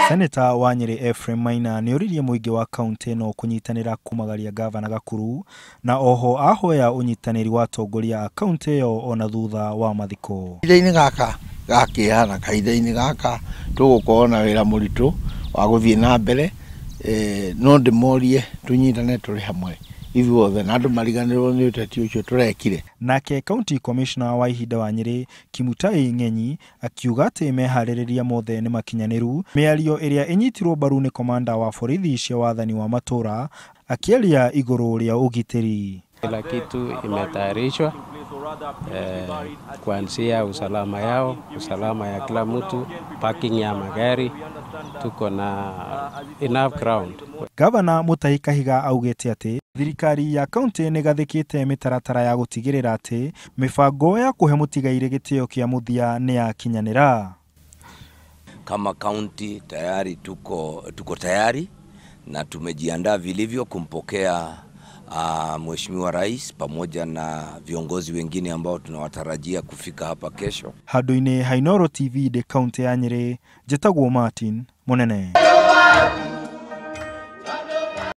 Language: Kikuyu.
Seneta wa Nyĩrĩ Ephraim Maina nĩoririe mũingĩ wa kaunti ĩno kũnyitanĩra kumagaria gavana Gakuru na oho ahoya ũnyitanĩri wa atongoria a kaunti ĩyo ona thutha wa mathiko. Kahinda-inĩ gaka ga kĩeha na kahinda-inĩ gaka tũgũkorwo na wĩra mũritũ wa gũthiĩ na mbere, no ndĩmorie tũnyitane tũrĩ hamwe ithuothe na andũ mariganĩrwo nĩ ũteti ũcio tũrekire. Nake County Commissioner wa ihinda wa Nyĩrĩ Kimutai Ng'enyi akiuga atĩ meharĩrĩria mothe nĩ makinyanĩru, mĩario ĩrĩa ĩnyitirwo mbaru nĩ komanda wa borithi cia wathani wa matũra akĩaria igũrũ rĩa ũgitĩri. Kila kitu imetayarishwa, kuanzia usalama yao, usalama ya kila mtu, parking ya magari, tuko na enough ground. Gavana Mutahi Kahiga augĩte atĩ thirikari ya kaunti nĩ ĩgathĩkĩte mĩtaratara ya gũtigĩrĩra atĩ mĩbango ya kũhe mũtigairĩ gĩtĩo kĩa mũthia nĩ yakinyanĩra. Kama kaunti tayari tuko tayari na tumejiandaa vilivyo kumpokea Mheshimiwa Rais pamoja na viongozi wengine ambao tunawatarajia kufika hapa kesho. Handũ-inĩ ha Inooro TV ndĩ kaunti ya Nyĩrĩ, njĩtagwo Martin Munene.